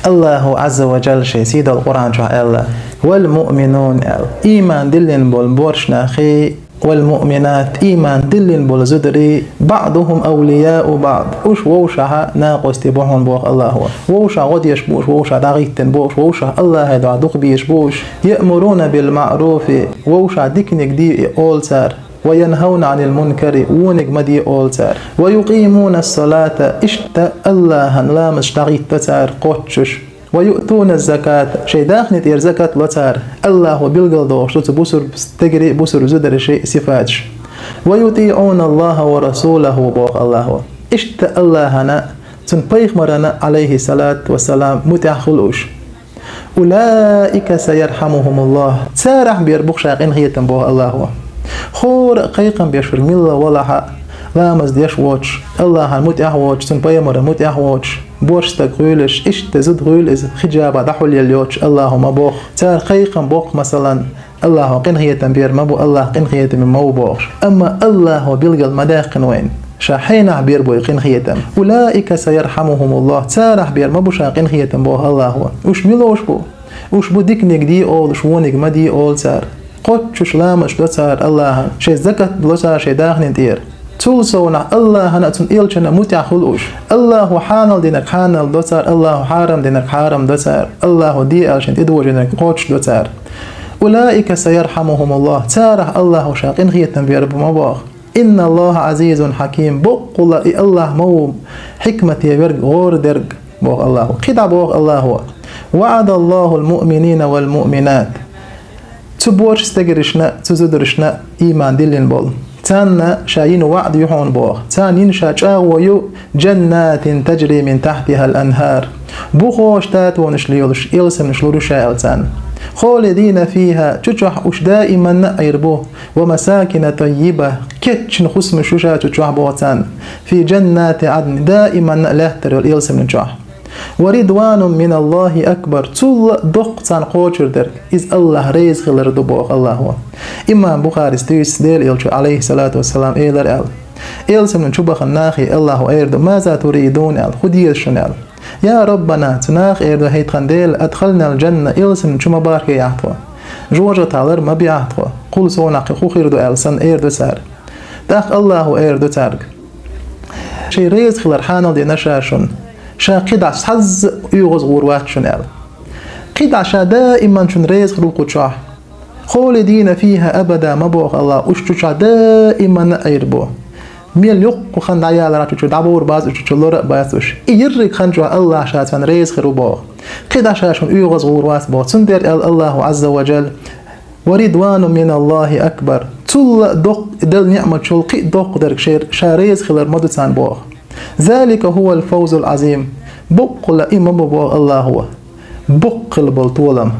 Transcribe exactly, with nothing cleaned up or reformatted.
Аллаху Азза ва Джалла шен сийдолу Къуръан чохь аьлла: «Вал муъминун», – аьлла. Ийман диллина болу боьрша нахи, «вал муъминат», ийман диллина болу зударий, «баъдухум авлияу баъд». Уьш вовшахь накъостий бу хьуна боху Аллахо. Вовшахь гӀо деш бу уьш, вовшахь дӀагӀиттина бу уьш, вовшахь Аллахье дуьхьа дукха безаш бу уьш. «Яъмуруна бил маъруфи», вовшахь диканиг де олу цара. «Ва янхавна Ӏанил мункари», вониг ма де олу цара. «Ва юкъимуна ссалата», иштта Аллахьан ламазаш дӀагӀиттадо цара кхоччуш. «Ва юътуна ззаката», шайн даьхни тӀера закат ло цара. Аллахо билгалдохуш ду цу бусурба стегарий, бусурба зударий шайн сифаташ. «Ва ютиъуна Аллаха ва расулаху», боху Аллахо. Иштта Аллахьана, цуьнан пайхамарана, Ӏалайхи салату ва салам, мутӀахь хуьлу уьш. «Улаика саярхьамухумуллах». Царахь бер бу-кх ша къинхетам боху Аллахо. ХӀора а кхайкхам беш верг милла валахь а, ламаз деш воцуш, Аллахьан мутӀахь воцуш, цуьнан пайхамаран мутӀахь воцуш, боьрша стаг хуьлуш, иштта зуда хуьлу иза, хиджаба дӀахьулъелла йоцуш, Аллахо ма боху. Цара кхайкхам боккху, масалан, Аллахо къинхетам бер ма бу, Аллах къинхетаме ма ву бохуш. Амма Аллахо билгал ма даьккхина вайна, ша хьенахь бер бу и къинхетам. «Улаика саярхьамухумуллах», царахь бер ма бу ша къинхетам боху Аллахо. Уьш мила уьш бу? Уьш бу диканиг де олуш, вониг ма де олу цара. Кхоччуш ламазаш до цара Аллахьан, шайн закат ло цара шайн даьхни тӀера. Цул совнах Аллахьана а, цуьнан элчанна а мутӀахь хуьлу уьш. Аллахо хьанал динарг хьанал до цара, Аллахо хьарам динарг хьарам до цара, Аллахо де аьлла шена тӀедожийнарг кхоччуш до цара. «Улаика саярхьамухумуллах», царахь Аллахо ша къинхетам бер бу ма боху. «Инна Аллаха Ӏазизун хьаким», боккъала и Аллах ма ву хьикмате верг, гӀора дерг, боху Аллахо. КхидӀа боху Аллахо: «ВаӀадаллахул муъминина вал муъминат». Цу боьрша стегаршна, цу зударшна, ийман диллина болу, царна ша йина ваӀда ю хьуна боху. Царна йина ша чӀагӀо ю: «Джаннатин таджри мин тахьтихал анхар». Бухахь татонаш лелаш, элсамнаш лур ю ша аьлла царна. «Холидина фиха», цу чохь уьш даиманна а Ӏийр бу. «Ва масакина таййиба», кечйина хӀусамаш ю ша цу чохь боху царна. «Фи джаннати Ӏадн», даиманна а лаьттара йолу элсамнин чохь. «Ва ридванун миналлахи акбар», цул а доккха царна кхочур дерг, иза Аллах реза хилар ду боху Аллахо. Имам Бухарис дуьйцу, Делан элчано, Ӏалайхи салату вассалам, элира аьлла: «Элсамнин чу бахана нахе Аллахо эр ду: „Маза туридун?“ – аьлла, „ХӀун деза шуна?“ – аьлла. Я Раббана», цу наха эр ду: «ХӀай тхан Дела, адхалнал джанна, элсамнин чу ма бахкийахь тхо. ЖожагӀатахь лар ма биахь тхо. Кхул совнах кхин хӀун хир ду?» – аьлла санна эр ду цара. ТӀаккха Аллахо эр ду цаьрга: «Шайн реза хилар хьанал дина ша шуна. Ша кхидӀа схьазза оьгӀаз гӀур вац шуна», – аьлла. КхидӀа ша даиман шуна реза хир ву кху чохь. «Холидина фиха абада», ма боху Аллахо, уьш цу чохь даиманна а Ӏийр бу. Мел йоккха хан дӀаялархьама цу чу дӀабовр бац уьш, цу чу лор а бац уьш. И ерриг хан чохь Аллах ша царна реза хир ву боху. КхидӀа ша шуна оьгӀаз гӀур вац боху. Цундела аьлла Аллахо Ӏазза ва Джалла: «Ва ридванун миналлахи акбар». Цул а доккха, Делан неӀматчул кхин а доккха дерг шер-, ша реза хилар ма ду царна боху. «Залика хӀувал фавзул Ӏазим». Боккъала и ма бу боху Аллахо боккха хила болу толам.